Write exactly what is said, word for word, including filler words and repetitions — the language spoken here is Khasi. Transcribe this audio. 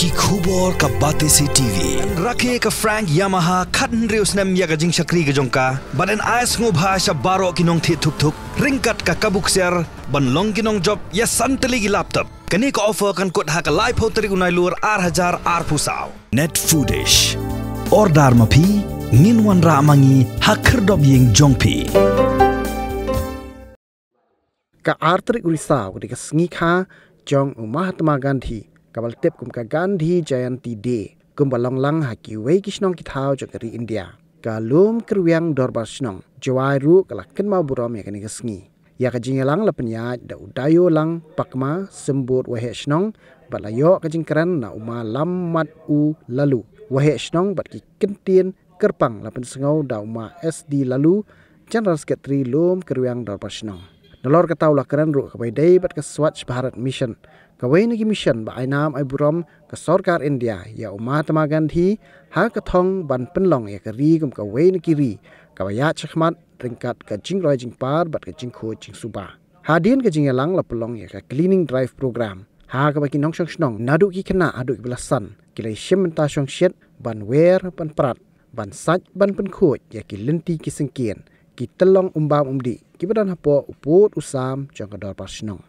Ki khubor ka Batesi T V. Rakhe ka Frank Yamaha khathynriew snem ïa ka jingshakri ka jong ka. Bad yn ai sngewbha sha baroh ki nongthied thuk thuk ryngkat ka kabu ksiar ban long ki nongjop ïa san tylli ki laptop. Kane ka offer kan kut ha ka laiphew tarik u Nailur ar hajar arphew saw. Net Foodish. Order ma phi, ngin wanrah ma ngi ha khyrdop ïing jong phi. Ka ar tarik u Risaw ka dei ka sngi kha jong u Mahatma Gandhi, kaba la tip kum ka Gandhi Jayanti Day, kumba long lang ha kiwei ki shnong ki thaw jong ka ri India. Ka Lum Kyrwiang Dorbar Shnong Jowai ruh ka la kynmaw burom ïa kane ka sngi. Ïa ka jingïalang la pynïaid da u Dayo Lang Pakma, Symbud Waheh Shnong, bad la ïoh ka jingkren na u Ma Lam Mat U Lalu, Waheh Shnong, bad ki kyntien kyrpang la pynsngew da u Ma S D Lalu, General Secretary Lum Kyrwiang Dorbar Shnong. Nalor kata u la kren ruh kaba ïadei bad ka Swachh Bharat Mission, kawei na ki mission ba ai nam ai burom ka sorkar India ïa u Mahatma Gandhi ha ka thong ban pynlong ïa ka ri kum kawei na ki ri kaba ïaid shakhmat ryngkat ka jingroi jingpar bad ka jingkhuid jingsuba. Hadien ka jingïalang la pynlong ïa ka cleaning drive program, ha kaba ki nongshong shnong naduh ki khynnah haduh kiba la san ki la ïashim bynta shongshit ban wer ban prat, ban sait ban pynkhuid ïa ki lynti ki syngkien, ki tyllong umbam umdih kiba don hapoh u pud u sam jong ka dorbar shnong.